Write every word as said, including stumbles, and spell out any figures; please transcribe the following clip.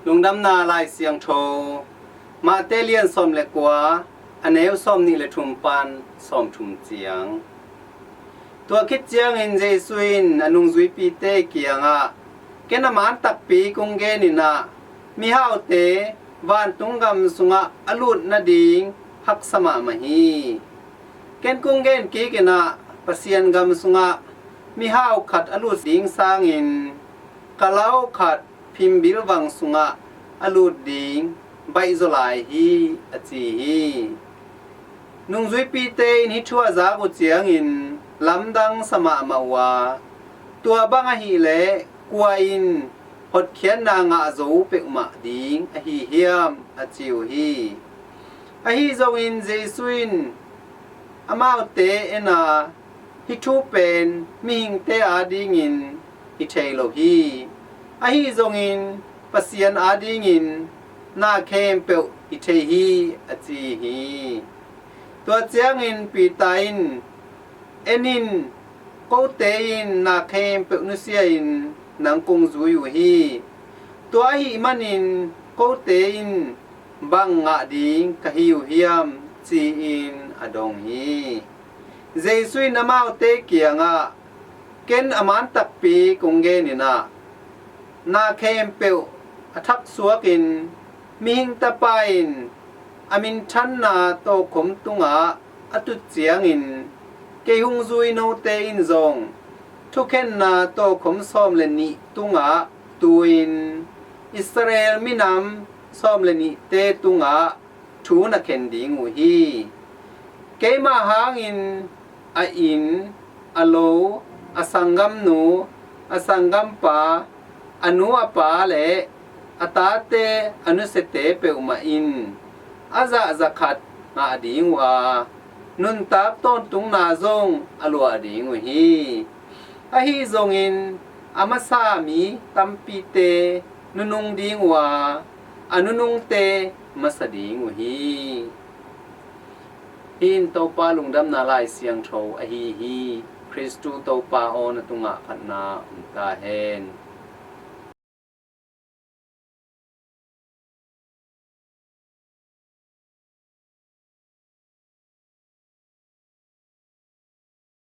Lungdamna Lai Siangtho, Mate lian sawm le kua, a neu sawm nih le thum pan sawm thum ciang. Tua khit ciangin Jesu in a nungzuipite kiangah, ken a man takpi kong genin ah, mihaute vantung gam sungah a lut nading haksa mahmah hi. Ken kong gen kikin ah, Pasian gam sungah mihau khat a lut ding sangin, kalau khat phimbil vang sungah a lut ding baihzaw lai hi, a ci hi. Nungzuipite in hih thu a zak uh ciangin lamdang sa mahmah uh a, tua bang ahih leh kua in hotkhiatna ngah zo peuhmah ding ahi hiam, a ci uh hi. Ahi zongin Jesu in amaute en a, hih thu pen mihingte adingin hi thei lo hi. Ahi zongin Pasian adingin na khempeuh hi thei hi, a ci hi. Tua ciangin Peter in, en in, kote in na khempeuh nusia-in nang kong zui uh hi. Tua ahih manin kote in bang ngah ding ka hi uh hiam, ci-in a dong hi. Jesu in amaute kiangah, ken a man takpi kong genin ah, na khempeuh a thaksuakin Mihing Tapa in a minthanna tawkhom tungah a tut ciangin, kei hong zui note in zong thukhenna tawkhom sawm le nih tungah tu-in Israel minam sawm le nihte tungah thu na khen ding uh hi. Keima hangin a inn, a lo, a sanggamnu, a sanggampa, a nu a pa le a tate a nusiate peuhmah in a zahza khat ngah ding uh a, nuntak tawntungna zong a luah ding uh hi. Ahi zongin a masa mi tampite nunung ding uh a, a nunungte masa ding uh hi. Hih in Topa Lungdamna Lai Siangtho ahi hi. Khristu Topa aw, na tungah phatna om ta hen.